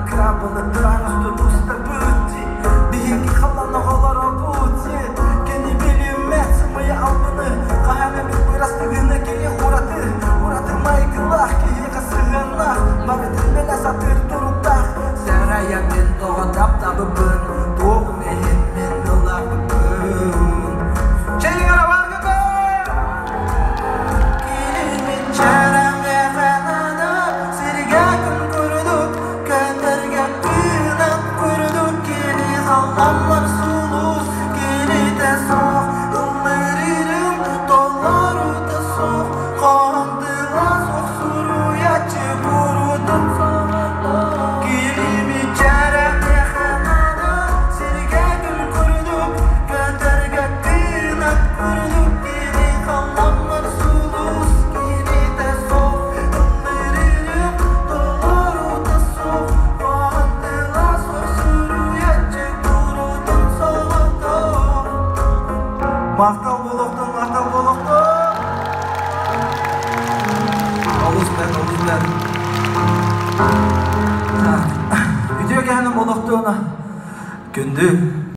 Арка былыттаан устун устабыт дии, биһиги халлаан оҕолоробут дии. Кини билиммэт сымыйа албыны, хаһан эмит бырастыгына кини ураты, ураты майгылаах киһиэхэ сыһыаннаах, барытын билэ сатыыр туруктаах. Сарайа мин тоҕо таптабыппын, туох иһин мин ылабыппын. Чэйиҥ эрэ Махтал буолуохтун, махтал буолуохтун! Олус бэрт, олус бэрт. Үтүө кэһэним олохтуона. Күндү.